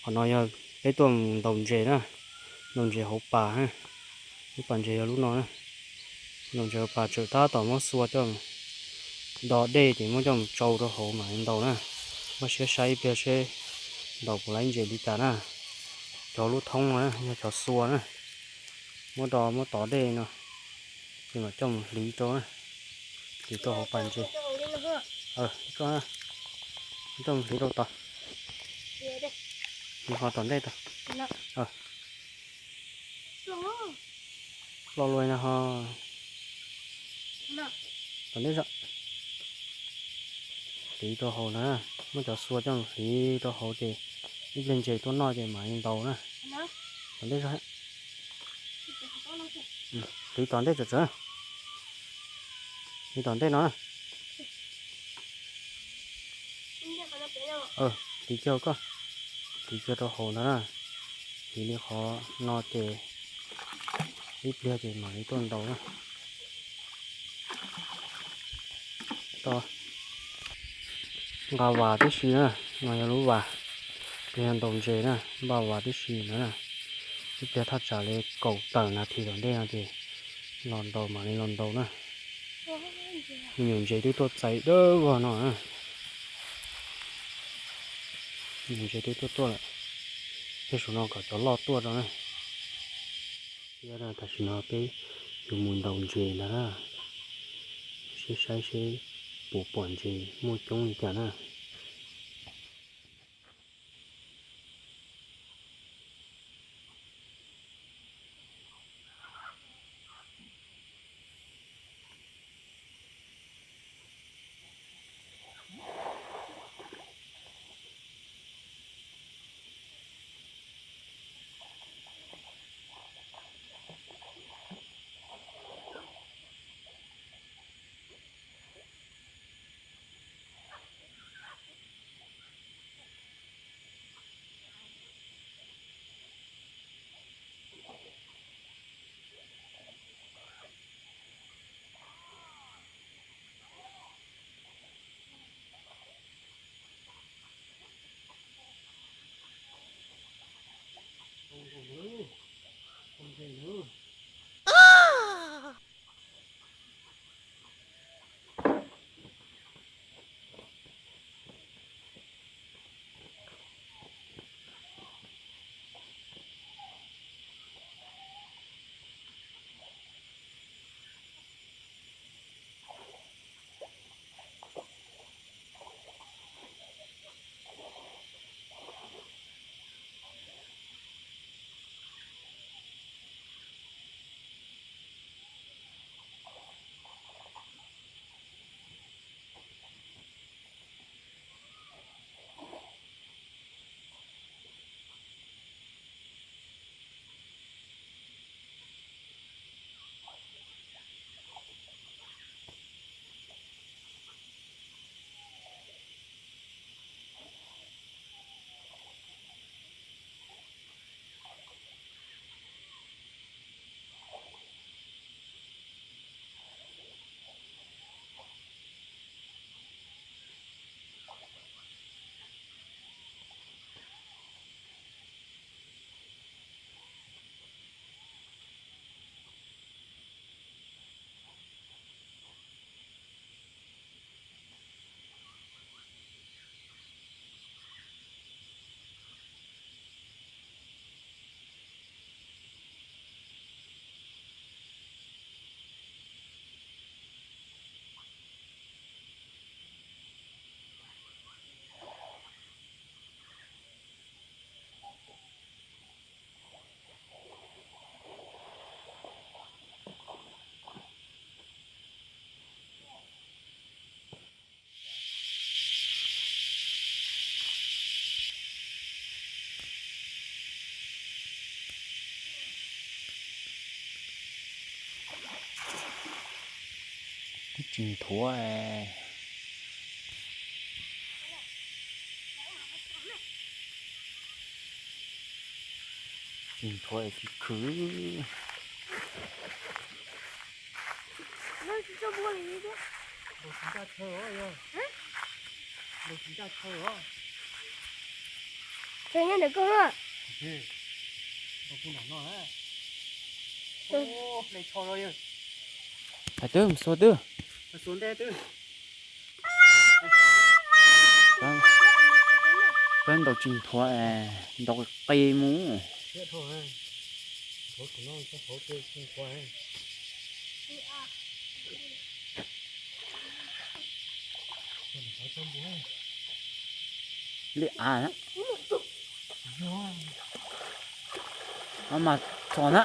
Qhov no yog peb tuaj mus ntaus ntses na, ntaus ntses hauv pas na. Lub pas ntses yog lub no na. Ntaus ntses hauv pas tseem tab tom muab xua coj do dej ces muab coj mus tsau rau hauv mam li ntaus na. Muab siab saib ib pliag seb ntaus puas laib ntses li cas na. Cov lub thoob no na yog cov xua na. Muab do muab tov dej no ces mam coj mus hliv rau na, hliv rau hauv pas ntses. Coj mus hliv rau tod, hliv qhov tom ntej tod. Lo lus no ho tom ntej zog, hliv rau hauv na, muab cov xua coj mus hliv rau hauv ces ib pliag ntses tuaj noj ces mam li ntaus na. Tom ntej zog, hliv tom ntej tsawv tsawv, hliv tom ntej no na. Hliv kiag koj, hliv kiag rau hauv ntawd na. Hliv li qhov no ces ib pliag ces mam li tuaj ntaus na. Nqa vas tib si na, no yog lub vas, pliag yog ntaus ntses na, npaj vas tib si na. Ib pliag thaj tsam li kaum tawm nas this tom ntej no ces los ntaus mam li los ntaus na. Me nyuam ntses twb tuaj txais dawb vog no na. Me nyuam ntses twb tuaj tuaj lawm, thiab saum no kom cov loj tuaj rau na. Thiab tam sim no peb yuav mus ntaus ntses ntag na, seb saib seb puas pom ntses muaj coob li cas na. Twb tsis nthuav. Tsis nthuav es tsis khwv. Nkaus tsis ncaj chaw os, yog. Nkaus tsis ncaj chaw os. Nyob ntawm koj. Hais twb mus xua twb. Peb ntaus tsis nthuav, ntaus qis mus. Li av na. Mas txhos na.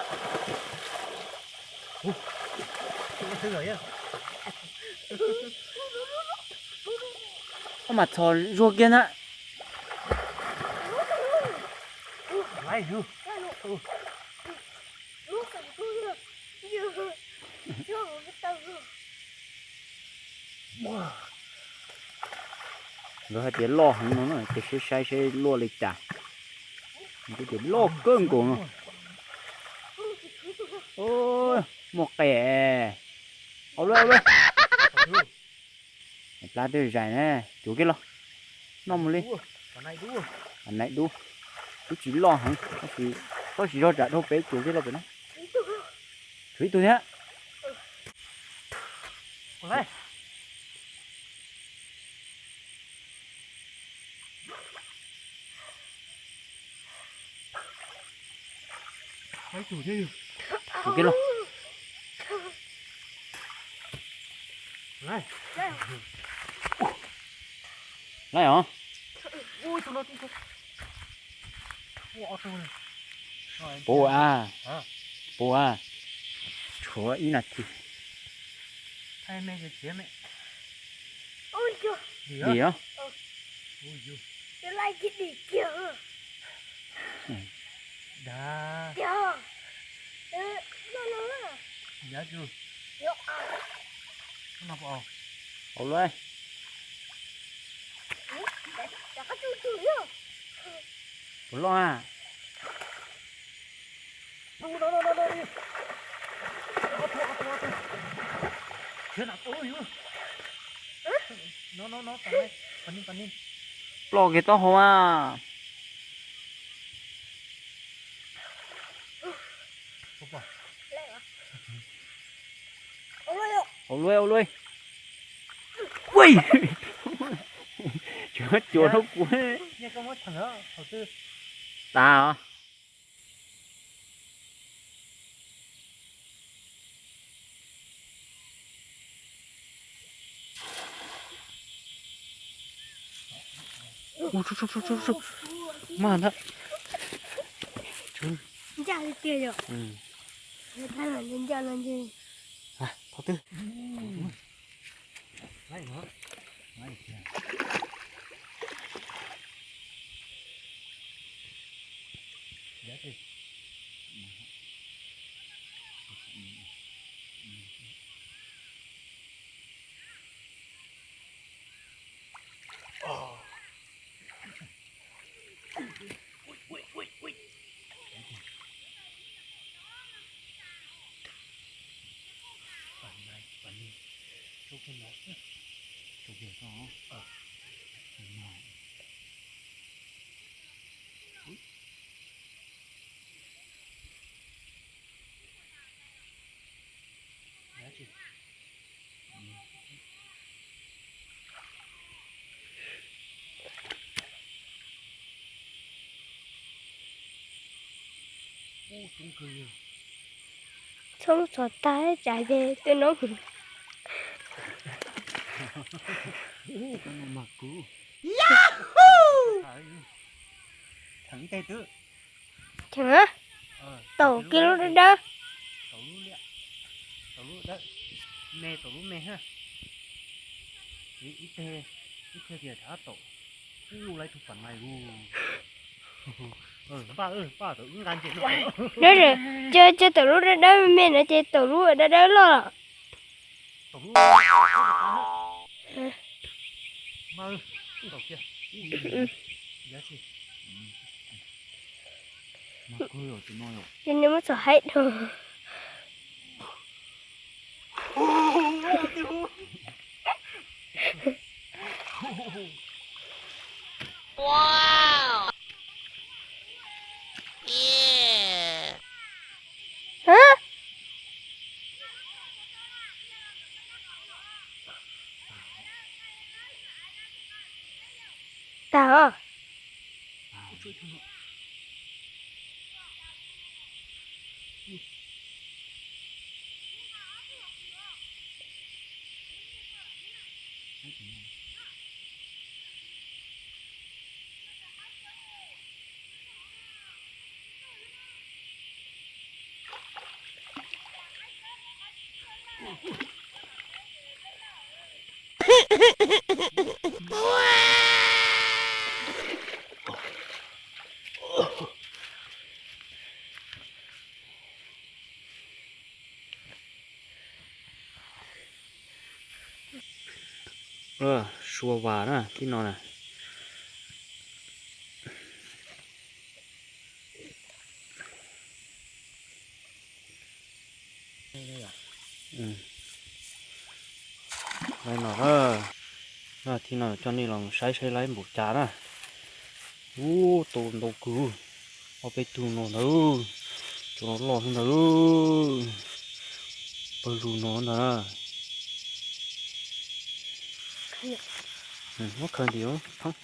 Mas txhos zuag kiag na. Nkawd hais tias loj heev no na, ces saib saib seb luaj li cas. Nkawd tias loj kawg nkaus no. Muaj qe. Au luaj, au luaj. Plab twb zais na, cuav kiag los. Noj mus li. Nai dub. Twb tsis loj heev, tab sis zog tsam dhau pem, cuav kiag los pem na. Tshuav ib tug thiab. Tus kiag los. Laib os. Puv a, puv a. Tshuav ib nas this. Dim os. Au luaj. Puas loj a? Ploj kiag taub hau a. Au luaj, au luaj. Ui, tsuav tsuav rau kuv. Tas os. Mas ntag. Ncaj li tiag yom. Thov twb. Txhob txhos tag tsam ces twb noob. Cheem, taum kiag lub dawb dawb. Dawb, cia, cia taum lub dawb dawb me no ces taum lub dawb dawb loj. Ces nws muab txhom haib dhau. tag os. Sua vas na tib no na. Lawv no, tib no coj nej los saib saib lawv npaum cas na. Ub, tau ntau kawg, ob peb tug no ntawd, cov no loj xwb ntawd, pawg lug no ntag. Muab khaws ntim thoob.